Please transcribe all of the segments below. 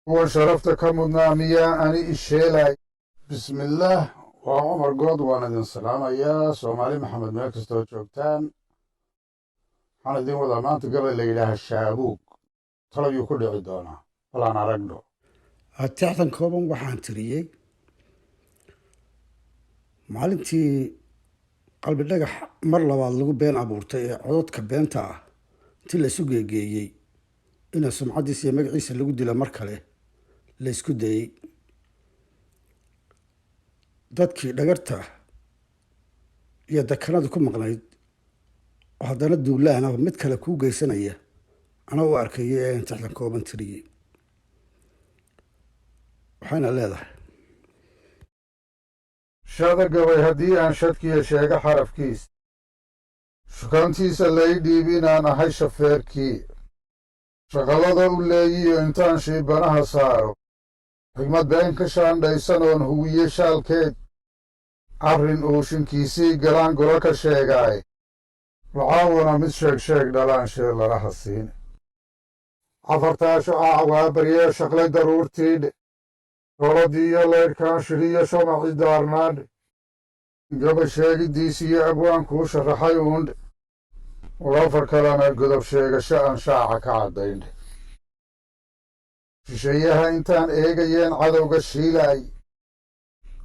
Kuwan sharafta ka mudnaa miyaa ani isheelay? Bismillaah, waa Cumar Good. Waan idin salaamayaa, Soomaali Maxamed, meel kastoo joogtaan. Waxaan idin wadaa maanta gabay la yidhaaha "Shaabuug". Talayuu ku dhici doonaa? Balaan aragno. Tixdan kooban waxaan tiriyey maalintii Qalbi Dhagax mar labaad lagu been abuurtay ee cododka beenta ah intii la isu geegeeyey ina sumcaddiisa iyo magaciisa lagu dilo mar kale la isku dayey. Dadkii dhagarta iyo dakanada ku maqnayd oo haddana duulaanaba mid kale kuu geysanaya anaa u arkayay ee tixdan kooban tiriyey. Waxayna leedahay: Shada gabay haddii aan shadkiya sheego xarafkiis, shukaantiisa lay dhiib inaan ahay shafeerkii, shaqallada u leeyiyo intaan shiibanaha saaro, xigmad been ka shaandhaysan oon huwiye shaalkeed, arrin uu shinkiisii galaan golo ka sheegaay, lacaawana mid sheeg sheeg dhalaan sheellalaha siin. Afartaa shucaac waa baryee shaqlay daruurtiidhe, dowladdii iyo laydhkaan shidhiyo shamaci daarnaadhe, gaba sheegiddiisiyo abwaankuu sharaxay uundhe, war afar kalena godob sheegasho aan shaaca ka caddayndhe. Shisheeyaha intaan eegayeen cadowga shiilaay,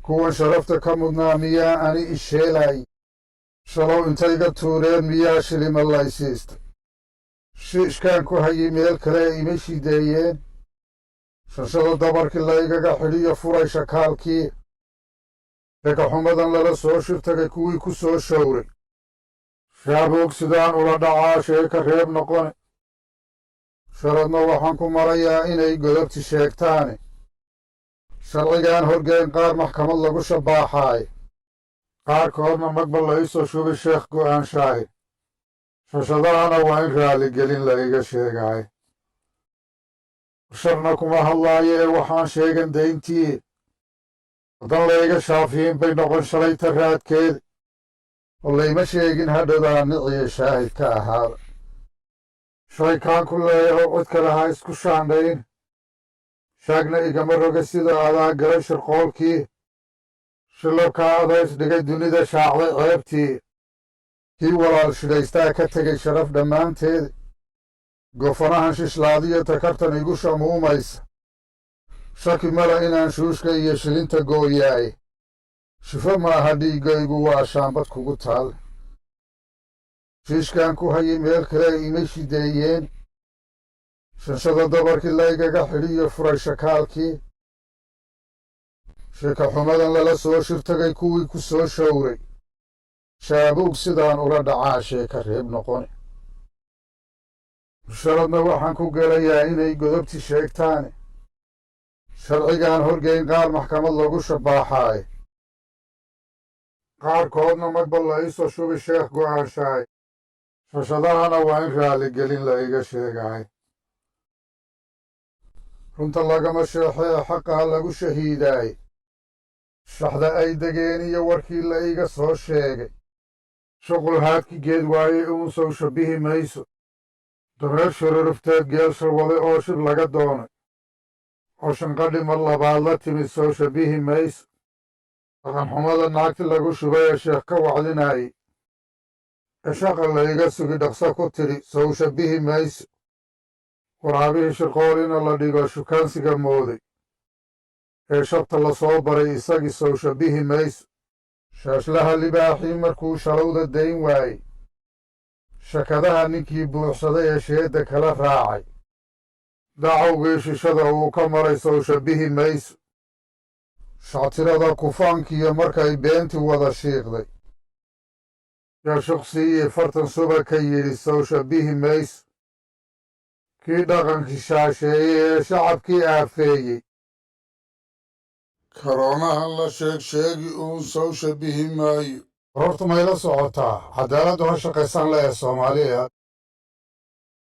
kuwan sharafta ka mudnaa miyaa ani isheelaay? Shalow intayga tuureen miyaa shilima laysiista? Shiishkaan ku hayay meel kale ima shideeyeen. Shanshada dabarkii laygaga xidhiyo furay shakaalkii, dhagaxumadan lala soo shirtagay kuwii ku soo showray. Shaabuug sidaan ula dhacaa sheeka reeb noqone. Sharadna waxaan ku marayaa inay godobti sheegtaane. Sharcigaan horgeyn qaar maxkamad lagu shabbaaxaay, qaarkoodna magba la iisoo shubi sheekh go'aanshaahi. Shashadahana waa in raaligelin la iga sheegaay. Sharna kuma hadlaayo ee waxaan sheegan dayntii haddan layga shaafiyin bay noqon shalayta raadkeeda, oo layma sheegin hadhowdaa niciyo shaahid ka ahaada. Shaykaan ku leeyahow, cid kale ha isku shaandhayn. Shaagna igama roga sida adaa galay shirqoolkii, shilabkaa adays dhigay dunida shaacday ceebtii. Kii walaal shidhaystaa ka tegay sharaf dhammaanteed. Gofanahan shishlaadiyo takartan igu shamuumaysa, shaki mala inaan shuushka iyo shilinta gooyaay. Shifo maaha dhiiggaygu, waa shaambad kugu taal. Shiishkaan ku hayay meel kale ay ima shideeyeen. Shanshada dabarkii laygaga xidhiyo furay shakaalkii, sheeka xumadan lala soo shirtagay kuwii ku soo showray. Shaabuug sidaan ula dhacaa sheeka reeb noqone. Sharadna waxaan ku gelayaa inay godobti sheegtaane. Sharcigaan horgeyn qaar maxkamad lagu shabbaaxaay, qaarkoodna magba la iisoo shubi sheekh go'aanshaay. Shashadahana waa in raaligelin la iga sheegaay. Runta lagama sheexee, xaqaa lagu shahiidaay. Shaxda ay degeen iyo warkii la iga soo sheegay, shuqul haadki geed waaye uun sow shabbihi mayso. Dameer shururufteed geel sharwaday oo shib laga doonay oo shanqadhi mar labaad la timid sow shabbihi mayso. Dhaqanxumada naagti lagu shubay ee sheekh ka wacdinaayey ee shaqa layga sugi dhaqso ku tidhi sow shabbihi mayso. Waraabihii shirqoolina la dhigo shukaansiga mooday ee shabta la soo baray isagii sow shabbihi mayso. Shaashlaha libaaxii markuu shalowda dayn waayey, shakadaha ninkii buuxsaday ee sheedda kala raacay, dacowgii shishada uu ka maray sow shabbihi mayso. Shactirada kufaankiyo markay beentii wada shiiqday, yaa shuqsiiyey fartan suba ka yidhi sow shabbihi mayso. Kii dhaqankii shaasheeyey ee shacabkii aafeeyey, karoonahan la sheeg sheegi uun sow shabihi maayo. Horta mayla socotaa? Cadaaladdu ha shaqaysan le ee Soomaaliya.